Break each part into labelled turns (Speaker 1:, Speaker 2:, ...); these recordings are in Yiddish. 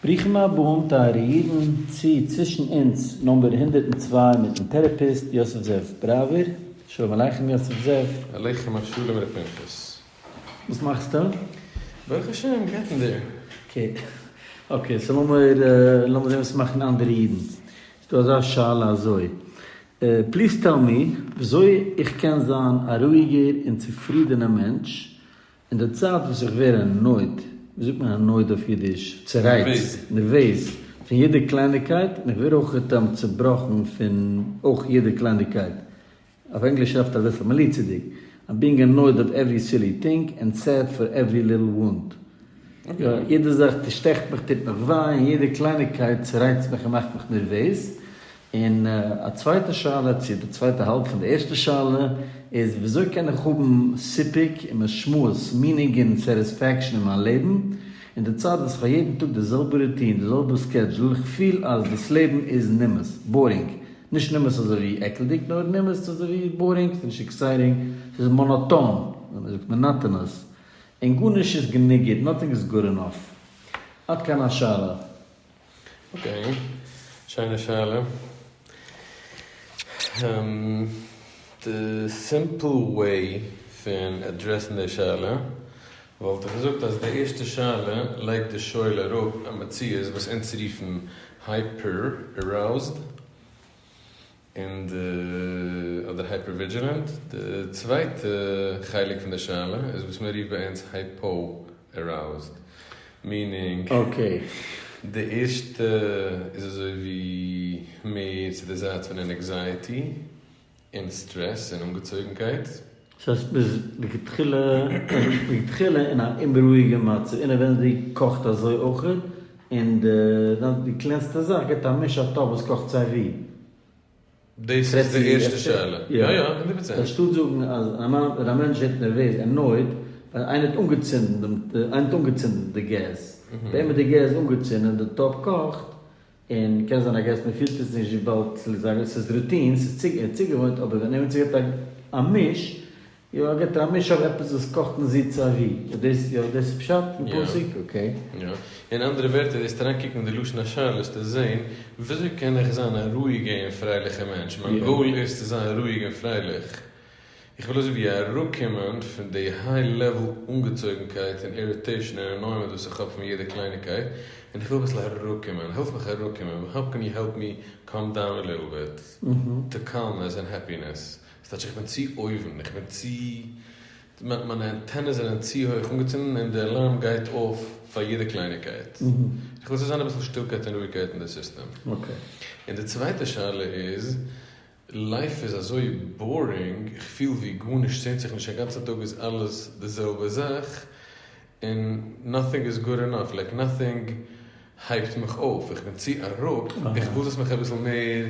Speaker 1: ברוכים הבאים טייערע אידן צו צווישן אונז נומבער 102 מיטן therapist יוסף זאב בראווער, שלום עליכם יוסף זאב.
Speaker 2: עליכם השלום ר' פנחס.
Speaker 1: וואס מאכסטו?
Speaker 2: ברוך השם, getting there.
Speaker 1: Okay, okay, so לאמיר לאמיר זען וואס מאכן אנדערע אידן. ס'דא אזא שאלה אזוי, please tell me וויאזוי איך קען זיין א רואיגער און צופרידענער מענטש אין די צייט וואס איך ווער annoyed, ווי זאגט מען annoyed אויף אידיש? צערייצט, נערוועז, פון יעדע קלייניגקייט, און איך ווער אויך צעבראכן פון אויך יעדע קלייניגקייט. אויף ענגליש שרייבט ער אביסל מליצה'דיג, I'm being annoyed of every silly thing and sad for every little wound. יא, יעדע זאך שטעכט מיך, טוט מיך וויי, און יעדע קלייניגקייט צערייצט מיך און מאכט מיך נערוועז. און א צווייטע שאלה, צו די צווייטע האלב פון די ערשטע שאלה, איז וויאזוי קען איך האבן סיפוק און משמעות, meaning און satisfaction אין מיין לעבן, אין די צייט וואס איך האב יעדן טאג די זעלבע routine, די זעלבע schedule, איך פיל אז דאס לעבן איז נמאס, boring, נישט נמאס אזוי ווי עקלדיג, נאר נמאס אזוי ווי boring, ס'איז נישט exciting, ס'איז מאנאטאן, ווי מ'זאגט monotonous, און גארנישט איז גענוג גוט, nothing is good enough. עד כאן השאלה.
Speaker 2: Okay, שיינע שאלה. די simple way פון address ן די שאלה וואלט איך געזאגט אז די ערשטע שאלה לייגט די שואל אראפ א מציאות וואס אונז רופן hyper aroused און די אדער hyper vigilant, די צווייטע חלק פון די שאלה איז וואס מען רופט ביי אונז hypo aroused, meaning די ערשטע איז אזוי ווי מער צו די זייט פון anxiety און סטרעס און אנגעצויגנקייט.
Speaker 1: ס'הייסט מ'איז לכתחילה לכתחילה אין א אומרואיגע מצב, אינעווענדיג קאכט אזוי אויכעט, און די די קלענסטע זאך גיבט א מיש א טאפ וואס קאכט סיי ווי.
Speaker 2: דאס איז די ערשטע שאלה. יא יא, 100 פראצענט.
Speaker 1: אנשטאט זאגן אז ווען א מענטש ווערט נערוועז, annoyed, ווייל איינער האט אנגעצינדן דעם איינער האט אנגעצינדן די געז. ביי אים איז די געז אנגעצינדן, די טאפ קאכט, און קען זיין א געסט מען פילט עס נישט וויבאלד ס'איז routine, ס'איז צוגעוואוינט, אבער ווען עמיצער געבט א מיש, יא געבט ער א מיש אויף עפעס וואס קאכט און זידט סיי ווי, יא דאס יא דאס איז פשט אין פסוק? Okay.
Speaker 2: יא. אין אנדערע ווערטער דאס אריינקוקן אין די לשון השאלה וועסטו זעהן וויאזוי קען איך זיין א רואיגע און פרייליכע מענטש, מיין goal איז צו זיין רואיג און פרייליך, איך וויל אזוי ווי אראפקומען פון די high level אנגעצויגנקייט און irritation און annoyment וואס איך האב פון יעדע קלייניקייט, און איך וויל אביסל אראפקומען, העלף מיך אראפקומען, how can you help me calm down a little bit, to calmness and happiness, ס'טייטש איך בין צו אויבן, איך בין צו, מיינע antennas זענען צו הויך אנגעצינדן און די alarm גייט אויף פאר יעדע קלייניקייט. איך וויל ס'זאל זיין אביסל שטילקייט און רואיגקייט אין די סיסטעם. און די צווייטע שאלה איז, life איז אזוי boring, איך פיל ווי גארנישט צינדט זיך נישט, א גאנצע טאג איז אלעס די זעלבע זאך, און nothing is good enough, like nothing הייבט מיך אויף, איך בין צו אראפ, איך וויל דאס מיך אביסל מער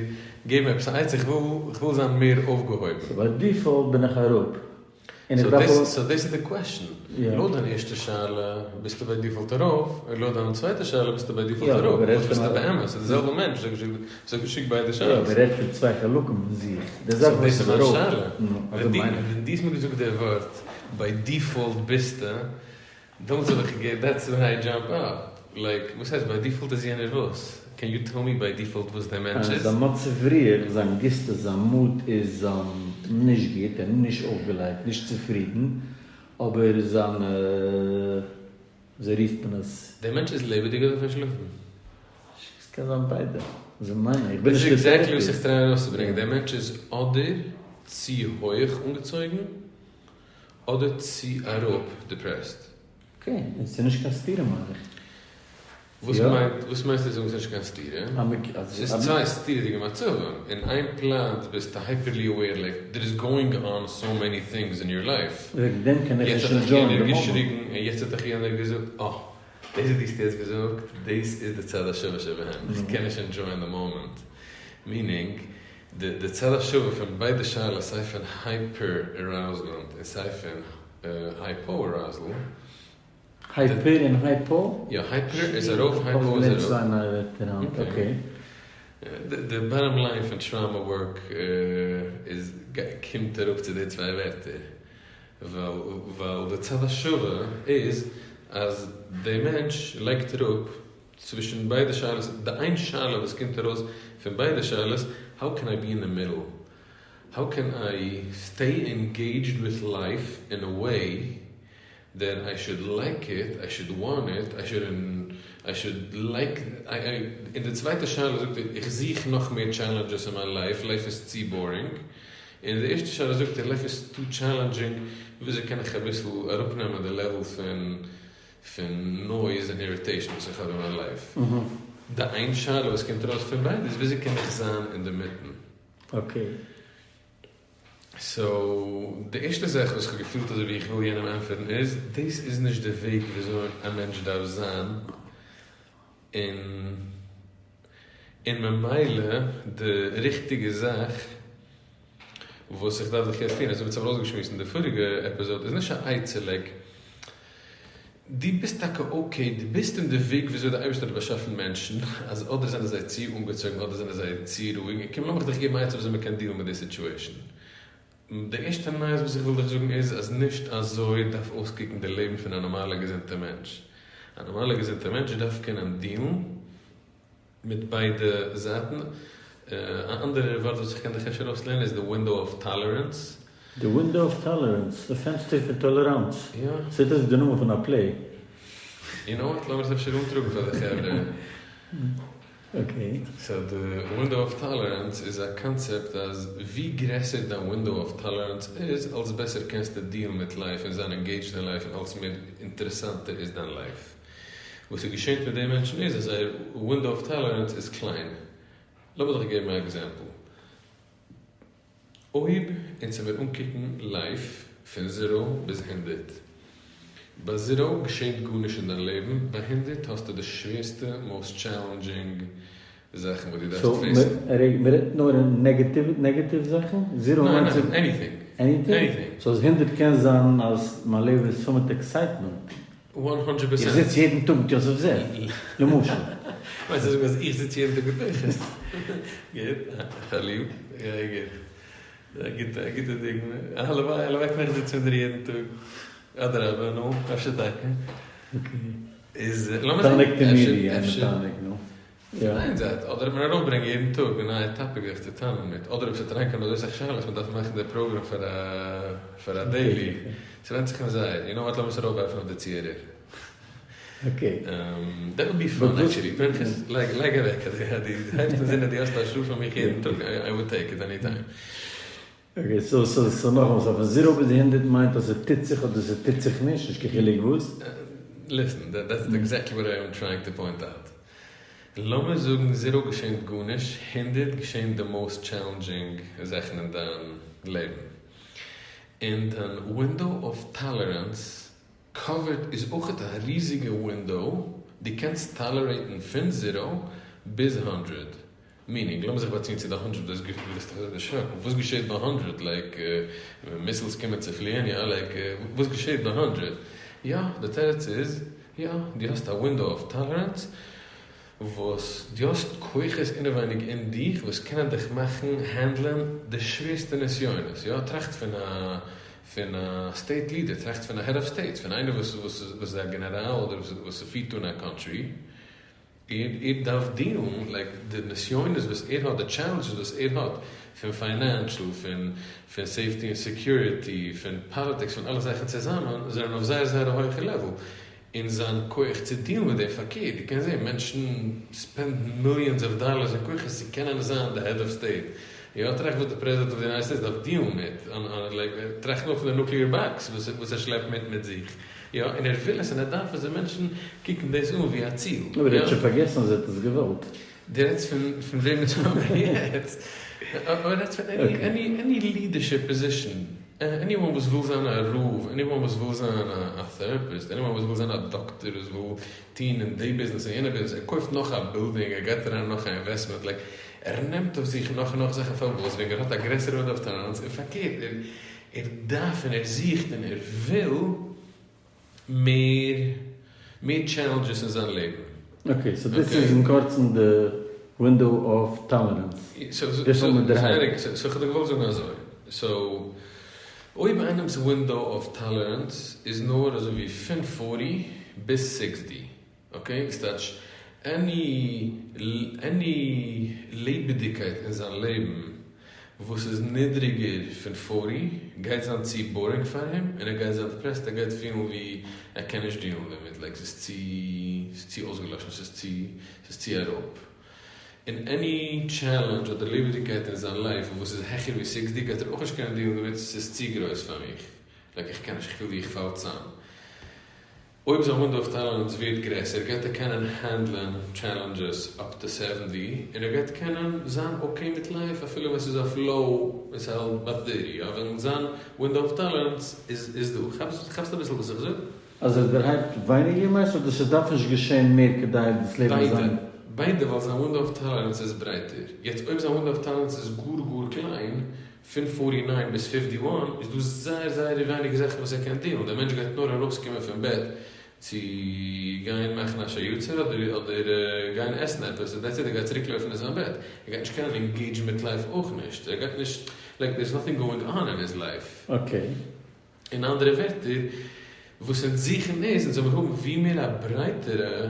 Speaker 2: געבן עפעס א עצה, איך וויל איך וויל זיין מער אויפגעהויבן.
Speaker 1: so by default בין איך אראפ, און איך דארף.
Speaker 2: so דאס איז די question, לויט דיין ערשטע שאלה ביסטו by default ארויף, און לויט דיין צווייטע שאלה ביסטו by default אראפ, וואס ביסטו באמת? ס'איז די זעלבע מענטש וואס האט געשיקט ביידע שאלות.
Speaker 1: יא, אבער רעדט פון צוויי חלקים פון זיך, די זאך וואס איז ארויף.
Speaker 2: סאו דאס איז מיין שאלה, ווען דו האסט מיר געזאגט די ווארט by default ביסטו, דעמאלטס האב איך געגעבן, that's when I jump up, like וואס הייסט by default איז יענער וואס? can you tell me by default וואס דער מענטש איז?
Speaker 1: זיין מצב רוח, זיין גיסטע, זיין mood איז נישט גוט, ער איז נישט אויפגעלייגט, נישט צופרידן, אבער זיין, וויאזוי רופט מען עס?
Speaker 2: דער מענטש איז לעבעדיג אדער פארשלאפן?
Speaker 1: עס קען זיין ביידע, אזוי מיין איך, איך בין נישט
Speaker 2: דאס איז
Speaker 1: קיין
Speaker 2: exactly וואס איך
Speaker 1: therapist.
Speaker 2: try ארויסצוברענגען, דער מענטש איז אדער צו הויעך אנגעצויגן, אדער צו אראפ depressed.
Speaker 1: Okay, און ס'איז נישט קיין סתירה מיין איך.
Speaker 2: וואס מיינט, וואס מיינסטו זאגן ס'איז נישט קיין סתירה? ס'איז צוויי סתירה'דיגע מצבים, אין איין פלאץ ביסטו hyperly aware like there is going on so many things in your life,
Speaker 1: וועגן דעם קען איך
Speaker 2: יעצט
Speaker 1: נישט
Speaker 2: האט דיך
Speaker 1: enjoy ען
Speaker 2: יענער
Speaker 1: די מאמענט.
Speaker 2: געשריגן און יעצט האט דיך יענער געזאגט אה, דאס וואס דו האסט יעצט געזאגט, דאס איז די צד השווה שבהם, איך קען נישט enjoy ען די מאמענט, meaning די צד השווה פון ביידע שאלות סיי פון hyper arousal און סיי פון hypo arousal.
Speaker 1: Hyper און hypo?
Speaker 2: יא, hyper איז ארויף hypo איז אראפ.
Speaker 1: כ'האב געלערנט צוויי נייע ווערטער היינט, okay.
Speaker 2: די bottom line פון trauma work איז קומט אראפ צו די צוויי ווערטער. ווייל די צד השווה איז אז די מענטש לייגט אראפ. צווישן ביידע שאלות, די איין שאלה וואס קומט ארויס פון ביידע שאלות, how can I be in the middle? How can I stay engaged with life in a way that I should like it, I should want it, I should I should like, און די צווייטע שאלה זאגט ער, איך זוך נאך מער challenges אין מיין life, life איז צו boring. און די ערשטע שאלה זאגט ער, life איז too challenging, וויאזוי קען איך אביסל אראפנעמען די level פון פון noise און irritation וואס איך האב אין מיין life. די איין שאלה וואס קומט ארויס פון ביידע איז וויאזוי קען איך זיין אינדערמיטן.
Speaker 1: Okay.
Speaker 2: So, די ערשטע זאך וואס איך האב געפילט אזוי ווי איך וויל יענעם ענטפערן איז, דאס איז נישט די וועג וויאזוי א מענטש דארף זיין, און און ממילא די ריכטיגע זאך וואס איך דארף דיך יעצט טון, אזוי ווי אונז האבן ארויסגעשמועסט אין די פאריגע episode, איז נישט א עצה like, דו ביסט טאקע okay, דו ביסט אין די וועג וויאזוי די אייבערשטער האט באשאפן מענטשן, אז אדער זענען זיי צו אנגעצויגן אדער זענען זיי צו רואיג, און קום לאמיך דיך געבן א עצה וויאזוי מען קען deal ן מיט די situation. די ערשטע נייעס וואס איך וויל דיך זאגן איז אז נישט אזוי דארף אויסקוקן די לעבן פון א נארמאלע געזונטע מענטש. א נארמאלע געזונטע מענטש דארף קענען deal ן מיט ביידע זייטן. א אנדערע ווארט וואס איך קען דיך אפשר אויסלערנען איז די window of tolerance.
Speaker 1: די window of tolerance, די פענסטער פון טאלעראנץ.
Speaker 2: יא.
Speaker 1: ס'זעט אויס ווי די נאמען פון א play.
Speaker 2: You know what, לאמיר עס אפשר אנטראגן פאר די חברה.
Speaker 1: Okay.
Speaker 2: So די window of tolerance איז א קאנצעפט אז ווי גרעסער דיין window of tolerance איז, אלס בעסער קענסטו deal ן מיט life און זיין engaged אין life און אלס מער אינטערעסאנטער איז דיין life. וואס איז געשענט מיט די מענטשן איז אז זייער window of tolerance איז קליין. לאמיר דיך געבן א example. אויב אונז וועמיר אנקוקן life פון zero ביז 100. ביי zero געשענט גארנישט אין דיין לעבן, ביי 100 האסטו די שווערסטע, most challenging זאכן וואס דו דארפסט face ן.
Speaker 1: So מ'רעדט נאר אין negative זאכן? Zero מיינט
Speaker 2: ניין, anything.
Speaker 1: Anything?
Speaker 2: Anything.
Speaker 1: So אז 100 קען זיין אז מיין לעבן איז פול מיט excitement.
Speaker 2: 100 percent.
Speaker 1: איך זיץ יעדן טאג מיט יוסף זאב, למשל.
Speaker 2: מיינסט צו זאגן אז איך זיץ יעדן טאג מיט פנחס? גוט, כ'האב ליב. יא, גוט. א גוטע, א גוטע דוגמא. הלוואי, הלוואי קען איך זיצן מיט דיר יעדן טאג. אדרבה, נו, אפשר טאקע.
Speaker 1: Okay.
Speaker 2: איז, לאמיר זען.
Speaker 1: תענוג תמידי,
Speaker 2: אפשר,
Speaker 1: תענוג, נו.
Speaker 2: פון איין זייט, אדער מען ארויפברענגען יעדן טאג א נייע topic זיך צו טענה'ן מיט, אדער אויב ס'וועט אריינקומען אזוי סאך שאלות, מען דארף מאכן די פראגראם פאר א פאר א daily. ס'ווענדט זיך אין זיי. You know what, לאמיר עס ארויפווארפן אויף די צוהערער.
Speaker 1: Okay.
Speaker 2: That would be fun actually. פנחס, לייג לייג אוועק אז דו הייבסט אן זען אז דו האסט א שעה פאר מיך יעדן טאג, I would take it any time.
Speaker 1: Okay, so so so נאכאמאל, so פון zero ביז 100 מיינט אז ס'טוט זיך אדער ס'טוט זיך נישט, נישט קיין חילוק וואס?
Speaker 2: Listen, that's exactly what I am trying to point out. לאמיר זאגן zero געשענט גארנישט, 100 געשענט די most challenging זאכן אין דיין לעבן. און דיין window of tolerance covered איז אויך א ריזיגע window, דו קענסט tolerate ן פון zero ביז 100. Meaning, לאמיר זיך באציען צו די 100, דאס ביסט דאך אזוי דערשראקן. וואס געשעט ביי 100? Like, missiles קומען צו פליען, יא? Like, וואס געשעט ביי 100? יא, די תירוץ איז, יא, דו האסט א window of tolerance, וואס דו האסט כוחות אינעווייניג אין דיך וואס קענען דיך מאכן handle ען די שווערסטע נסיונות. יא, טראכט פון א פון א state leader, טראכט פון א head of state, פון איינער וואס וואס וואס איז א גענעראל אדער וואס וואס פירט אן א country. ער ער דארף deal ן, like, די נסיונות וואס ער האט, די challenges וואס ער האט, פון financial, פון פון safety און security, פון politics, פון אלע זאכן צוזאמען, זענען אויף זייער זייער א הויכע level. און זיין כח צו deal ן מיט דעם פארקערט, דו קענסט זען מענטשן spend ן millions of dollars און כוחות צו קענען זיין די head of state. יא, טראכט וואס די president of the United States דארף deal ן מיט, like, טראכט נאר פון די nuclear box וואס וואס ער שלעפט מיט מיט זיך. יא, און ער וויל עס און ער דארף עס, און מענטשן קוקן דאס אן ווי א ציל.
Speaker 1: אבער ער האט שוין פארגעסן אז ער האט עס געוואלט.
Speaker 2: דו רעדסט פון פון וועם אונז האבן יעצט. אבער רעדסט פון any any any leadership position. Anyone וואס וויל זיין א רב, anyone וואס וויל זיין א therapist, anyone וואס וויל זיין א דאקטער, וואס וויל טון אין די ביזנעס און יענע ביזנעס, ער קויפט נאך א בילדינג, ער גייט אריין אין נאך א investment, like, ער נעמט אויף זיך נאך און נאך זאכן פארוואס? וועגן ער האט א גרעסערע window of tolerance, און פארקערט, ער ער דארף און ער זוכט און ער וויל מער מער challenges אין זיין לעבן.
Speaker 1: Okay, so דאס איז אין קורצן די window of tolerance. דאס האבן מיר דערהייבט.
Speaker 2: So איך האב דיר געוואלט זאגן אזוי, so אויב איינעמ'ס window of tolerance איז נאר אזוי ווי פון forty ביז sixty, okay, ס'טייטש. Any any לעבעדיגקייט אין זיין לעבן וואס איז נידריגער פון forty גייט זיין צו boring פאר אים און ער גייט זיין depressed, ער גייט פילן ווי ער קען נישט deal ן דערמיט, like ס'איז צו ס'איז צו אויסגעלאשן, ס'איז צו ס'איז צו אראפ. און any challenge אדער לעבעדיגקייט אין זיין life וואס איז העכער ווי 60 גייט ער אויך נישט קענען deal ן דערמיט, ס'איז צו גרויס פאר מיך, like איך קען נישט, איך פיל ווי איך פאל צאם. אויב זיין window of tolerance ווערט גרעסער גייט ער קענען handle ען challenges up to 70 און ער גייט קענען זיין okay מיט life אפילו ווען ס'איז אויף low און ס'האלט ביי 30 אבער זיין window of tolerance איז דא. כאפסט אביסל וואס איך זאג?
Speaker 1: אז ער דערהייבט ווייניגער מיינסט אדער ס'דארף נישט געשען מער כדי דאס לעבן זאל זיין?
Speaker 2: ביידע, ווייל זיין window of tolerance איז ברייטער. יעצט אויב זיין window of tolerance איז גאר גאר קליין, פון 49 ביז 51 איז דא זייער זייער ווייניג זאכן וואס ער קען deal ן, דער מענטש גייט נאר ארויסקומען פון בעט צו גיין מאכן א שיוצר אדער אדער גיין עסן עפעס און that's it, ער גייט צוריק לויפן אין זיין בעט, ער גייט נישט קענען engage ן מיט life אויך נישט, ער גייט נישט, like there is nothing going on in his life.
Speaker 1: Okay.
Speaker 2: אין אנדערע ווערטער, וואס אונז זוכן איז, אונז זאל מיר האבן ווי מער א ברייטערע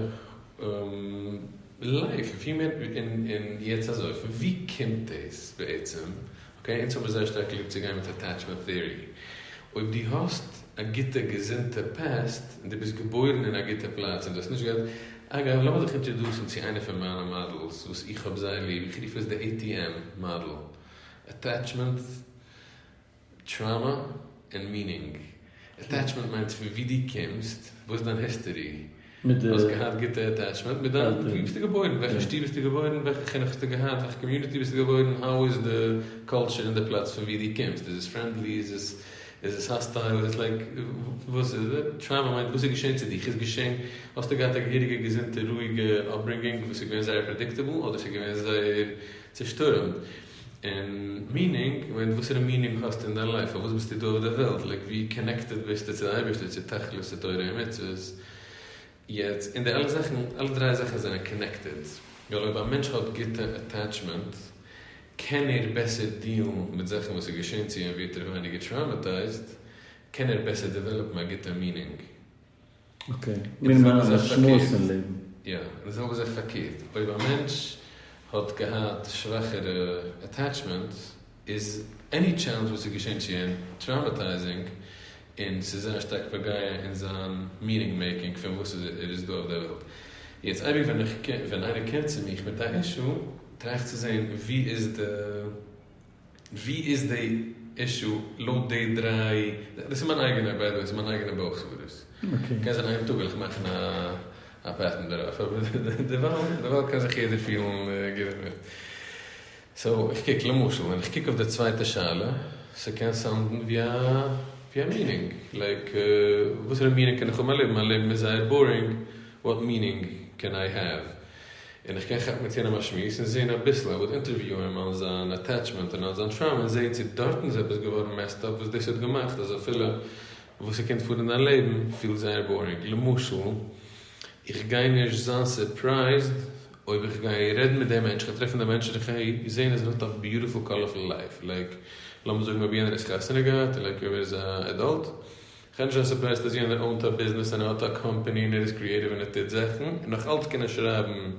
Speaker 2: life, ווי מער, און יעצט אזוי, פון ווי קומט דאס בעצם? Okay, אונז האבן זייער שטארק ליב צו גיין מיט attachment theory. אויב דו האסט א גוטע געזונטע past, און דו ביסט געבוירן אין א גוטע פלאץ, און דו האסט נישט געהאט, אגב, לאמיר זיך introduce ן צו איינע פון מיינע models וואס איך האב זייער ליב, איך רוף עס די ATM model, attachment, trauma, און meaning. Attachment מיינט פון ווי דו קומסט, וואס איז דיין history?
Speaker 1: מיט די.
Speaker 2: האסט געהאט גוטע attachment מיט דיין, ווי ביסטו געבוירן? וועלכע שטוב ביסטו געבוירן? וועלכע חינוך האסטו געהאט? וועלכע community ביסטו געבוירן? How איז די culture אין די פלאץ פון ווי דו קומסט? איז עס friendly? איז עס איז עס hostile? איז עס like וואס איז עס? Trauma מיינט וואס איז געשען צו דיך? איז געשען האסטו געהאט א געהעריגע געזונטע רואיגע upbringing וואס איז געווען זייער predictable אדער ס'איז געווען זייער צושטורעמט? און meaning מיינט וואסערע meaning האסטו אין דיין life? פארוואס ביסטו דא אויף די וועלט? Like ווי connected ביסטו צו די אייבערשטער, צו תכלית, צו תורה און מצוות? יעצט, און די אלע זאכן, אלע דריי זאכן זענען connected, ווייל אויב א מענטש האט גוטע attachment, קען ער בעסער deal ן מיט זאכן וואס איז געשען צו אים, ווערט ער ווייניגער traumatized, קען ער בעסער develop ן א גוטע meaning.
Speaker 1: Okay, meaning מיינט א משמעות אין לעבן.
Speaker 2: יא, און די זעלבע זאך פארקערט, אויב א מענטש האט געהאט שוואכערע attachment, איז any challenge וואס איז געשען צו אים traumatizing, און ס'איז זייער שטארק פוגע אין זיין meaning making פון וואס ער איז דא אויף דער וועלט. יעצט אייביג ווען איך ווען איינער קומט צו מיך מיט א issue, try איך צו זען ווי איז די ווי איז די issue לויט די דריי, דאס איז מיין אייגענע by the way, ס'איז מיין אייגענע בויך סברות. קען זיין איין טאג וועל איך מאכן א patent דערויף, אבער דערווייל דערווייל קען זיך יעדער פילן גוט דערמיט. So איך קוק למשל ווען איך קוק אויף די צווייטע שאלה, ס'קען sound ן ווי א ווי א meaning, like וואסערע meaning קען איך האבן אין מיין לעבן, מיין לעבן איז זייער boring, what meaning can I have? און איך קען כאפן מיט יענעם א שמועס און זעהן אביסל, I would interview אים on זיין attachment און on זיין trauma און זעהן צו דארטן איז עפעס געווארן messed up וואס דאס האט געמאכט אז אפילו וואס ס'קומט פאר אין דיין לעבן פילט זייער boring. למשל, איך גיי נישט זיין surprised אויב איך גיי רעדן מיט דעם מענטש, איך גיי טרעפן דעם מענטש און איך גיי זעהן אז ער האט א beautiful colorful life, like לאמיר זאגן אויב יענער איז חתונה געהאט, like אויב ער איז א adult, כ'גיי נישט זיין surprised אז יענער own ט א ביזנעס און ער האט א קאמפאני און ער איז creative און ער טוט זאכן, און נאך אלץ קען ער שרייבן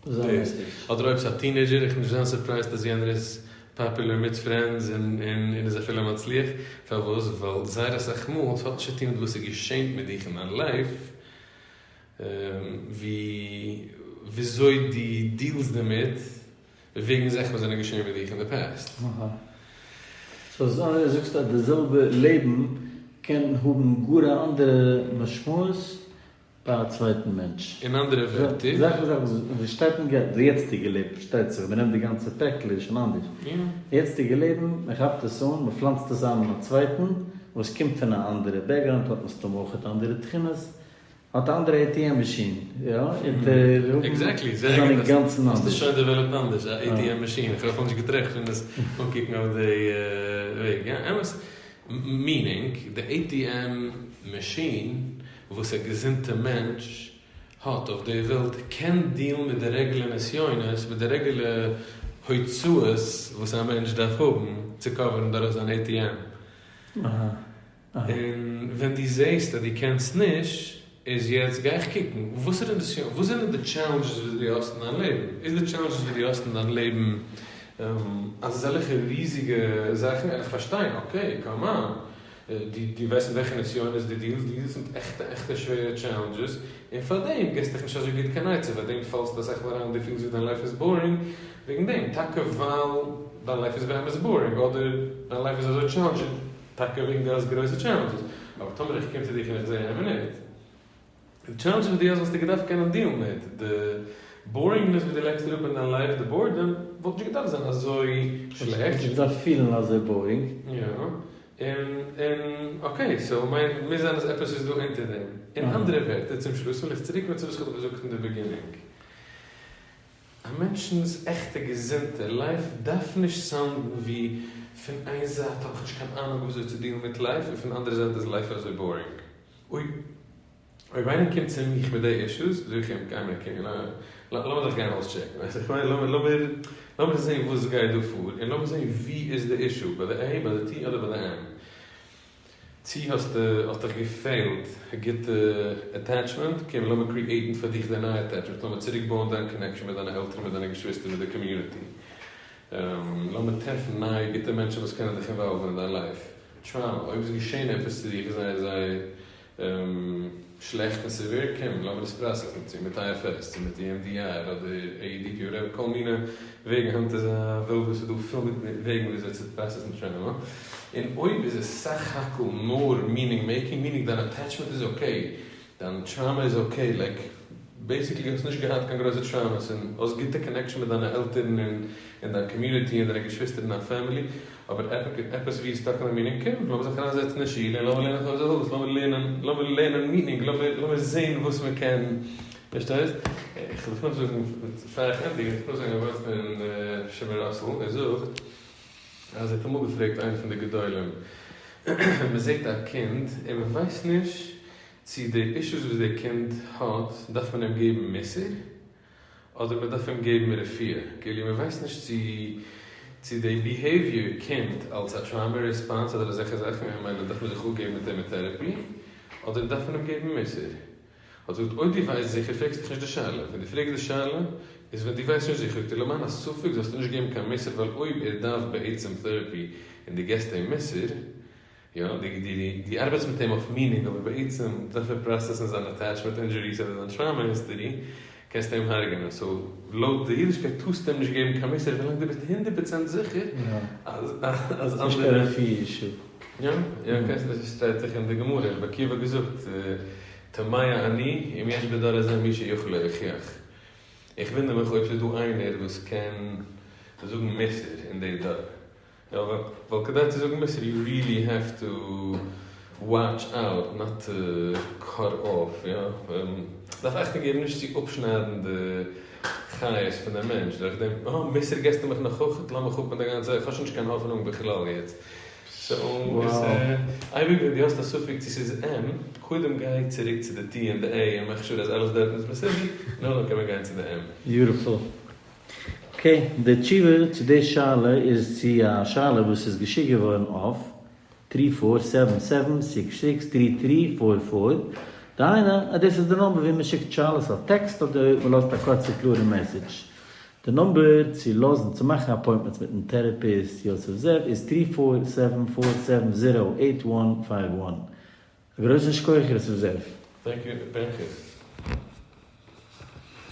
Speaker 2: דאס. אדער אויב ס'איז א teenager, איך גיי נישט זיין surprised אז יענער איז popular מיט friends און איז אפילו מצליח. פארוואס? ווייל זייער אסאך מאל, ס'האט נישט צוטון מיט וואס ס'געשענט מיט דיך אין דיין life, ווי וויאזוי דו deal סט דערמיט, וועגן זאכן וואס זענען געשען מיט דיך אין די past.
Speaker 1: אהא. So אזוי זאגסטו אז די זעלבע לעבן קען האבן גאר א אנדערע משמעות ביי א צווייטן מענטש.
Speaker 2: אין אנדערע ווערטער.
Speaker 1: זאכן זאכן וואס שטייט אין די יעצטיגע לעבן, פארשטייט זיך, מ'נעמט די גאנצע פעקל איז שוין אנדערש. די יעצטיגע לעבן, מ'כאפט עס אן, מ'פלאנצט עס איין אין א צווייטן, וואס קומט פון א אנדערע background, האט מסתמא אויך אנדערע תכונות, האט א אנדערע ATM מאשין, יא, און דער האבן
Speaker 2: Exactly,
Speaker 1: זיין
Speaker 2: זייער גוט,
Speaker 1: אינגאנצן
Speaker 2: האסט עס
Speaker 1: אנדערש.
Speaker 2: שוין developed אנדערש, א ATM מאשין, איך האב בכלל נישט געטראכט פון עס אנקוקן אויף די וועג, יא אמת, meaning, די ATM מאשין וואס א געזונטע מענטש האט אויף די וועלט קען deal ן מיט די רעגולער נסיונות, מיט די רעגולער הוצאות וואס א מענטש דארף האבן צו cover ן דורך זיין ATM. און ווען דו זעסט אז דו קענסט נישט. איז יעצט גיי איך קוקן וואסערע נסיון, וואס זענען די challenges וואס דו האסט אין דיין לעבן, איז די challenges וואס דו האסט אין דיין לעבן אזעלכע ריזיגע זאכן, וועל איך פארשטיין okay come on, דו ווייסט מיט וועלכע נסיונות דו deal סט, דו deal סט מיט עכטע עכטע שווערע challenges, און פארדעם געסטו דיך נישט אזוי גוט קיין עצה, פארדעם פאלסטו אסאך מאל אריין און דו פילסט ווי דיין life איז boring, וועגן דעם, טאקע ווייל דיין life איז באמת boring, אדער דיין life איז אזוי challenging, טאקע וועגן דו האסט גרויסע challenges, אבער טאמער איך קום צו דיך און איך זע איין מינוט, די challenges וואס דו האסט וואלסטו געדארפט קענען deal ן מיט, די boringness וואס דו לייגסט אראפ אין דיין life, די boredom, וואלט נישט געדארפט זיין אזוי שלעכט.
Speaker 1: וואלט נישט געדארפט פילן אזוי boring.
Speaker 2: יא, און און okay, so מיין מוז זיין אז עפעס איז דא אונטער דעם. אין אנדערע ווערטער, צום שלוס וויל איך צוריקקומען צו וואס איך האב געזאגט אין די beginning. א מענטשנ'ס עכטע געזונטע life דארף נישט sound ן ווי פון איין זייט האב איך נישט קיין אהנונג וויאזוי צו deal ן מיט life און פון אנדערע זייט איז life אזוי boring. אויב אויב איינער קומט צו מיך מיט די issues זאג איך אים גיי מיר קוקן לאמיר זיך גיין אויסטשעקן ווייסט איך מיין לאמיר לאמיר לאמיר זעהן וואס גייט דא פאר און לאמיר זעהן ווי איז די issue ביי די A ביי די T אדער ביי די M. צי האסטו האט דיך געפעלט גוטע attachment, קום לאמיר create ן פאר דיך די נייע attachment, לאמיר צוריק בויען דיין connection מיט דיינע עלטערן מיט דיינע געשוויסטער מיט די community, לאמיר טרעפן נייע גוטע מענטשן וואס קענען דיך involve ן אין דיין life, trauma, אויב איז געשען עפעס צו דיך זייער זייער שלעכט און severe, קום לאמיר עס process ן, צו מיט IFS, צו מיט EMDR, אדער AEDP, whatever, כל מיני וועגן, היינט איז א וועלט וואס איז דא פול מיט וועגן וויאזוי צו process ן trauma, און אויב איז עס סך הכל נאר meaning making, meaning דיין attachment איז okay, דיין trauma איז okay, like basically האסט נישט געהאט קיין גרויסע traumas און האסט גוטע connection מיט דיינע עלטערן און דיין community און דיינע געשוויסטער און דיין family, אבער עפעס ווי stuck אין א meaning, קום לאמיר זיך אריינזעצן אין שול און לאמיר לערנען חובת הלבבות, לאמיר לערנען, לאמיר לערנען meaning, לאמיר לאמיר זען וואס מען קען, פארשטייסט? איך וויל נאך זאגן, פאר איך ענדיג, איך וויל נאך זאגן א ווארט פון שמעון ראסל, ער זאגט אז ער האט אמאל געפרעגט איינער פון די גדולים, מען זעט א קינד און מען ווייסט נישט צו די issues וואס די קינד האט דארף מען אים געבן מוסר, אדער מען דארף אים געבן רפואה, כאילו מען ווייסט נישט צו צו די behavior קומט אלס א trauma response אדער אזעלכע זאכן, און ממילא דארף מען זיך אפגעבן מיט אים מיט therapy, אדער דארף מען אים געבן מוסר. האט געזאגט אויב דו ווייסט זיכער פרעגסט דיך נישט די שאלה, ווען דו פרעגסט די שאלה איז ווען דו ווייסט נישט זיכער, זאגט ער למען הספק זאלסטו נישט געבן קיין מוסר ווייל אויב ער דארף בעצם therapy און דו געבסט אים מוסר, יא, דו ארבעטסט מיט אים אויף meaning, אבער בעצם דארף ער process ן זיין attachment injuries אדער זיין trauma history, קענסטו אים הרג'נען. so לויט די אידישקייט טארסטו אים נישט געבן קיין מוסר ווילאנג דו ביסט 100% זיכער אז אנדערע.
Speaker 1: ס'נישט קיין רפואה issue.
Speaker 2: יא, יא, קענסט עס שטייט דאך אין די גמרא, רבי עקיבא האט געזאגט, תמיה אני אם יש בדור הזה מי שיכול להוכיח. איך וואונדער מיך אויב ס'איז דא איינער וואס קען זאגן מוסר אין די דור. יא, ווייל כדי צו זאגן מוסר you really have to watch out not to cut off, יא, מ'דארף אכטונג געבן נישט צו אפשניידן די חיות פון דעם מענטש דורך דעם, אה, מוסר געסטו מיך נאך אויך, לאז מיך אפ מיט די גאנצע, איך האב שוין נישט קיין האפענונג בכלל יעצט. so, אייביג ווען דו האסט א ספק צו ס'איז M, קודם גיי צוריק צו די T און די A און מאך sure אז אלעס דארטן איז מסודר, נאכדעם קען מען גיין צו די M.
Speaker 1: Beautiful. Okay, די תשובה צו די שאלה איז צו א שאלה וואס איז געשיקט געווארן אויף three four seven seven six six three three four four, דהיינו אז דאס איז די number ווי מען שיקט שאלות אויף טעקסט אדער מען לאזט א קורצע קלארע message. די number צו לאזן צו מאכן appointments מיטן therapist יוסף זאב איז three four seven four seven zero eight one five one. א גרויסן שכוח יוסף זאב.
Speaker 2: Thank you פנחס.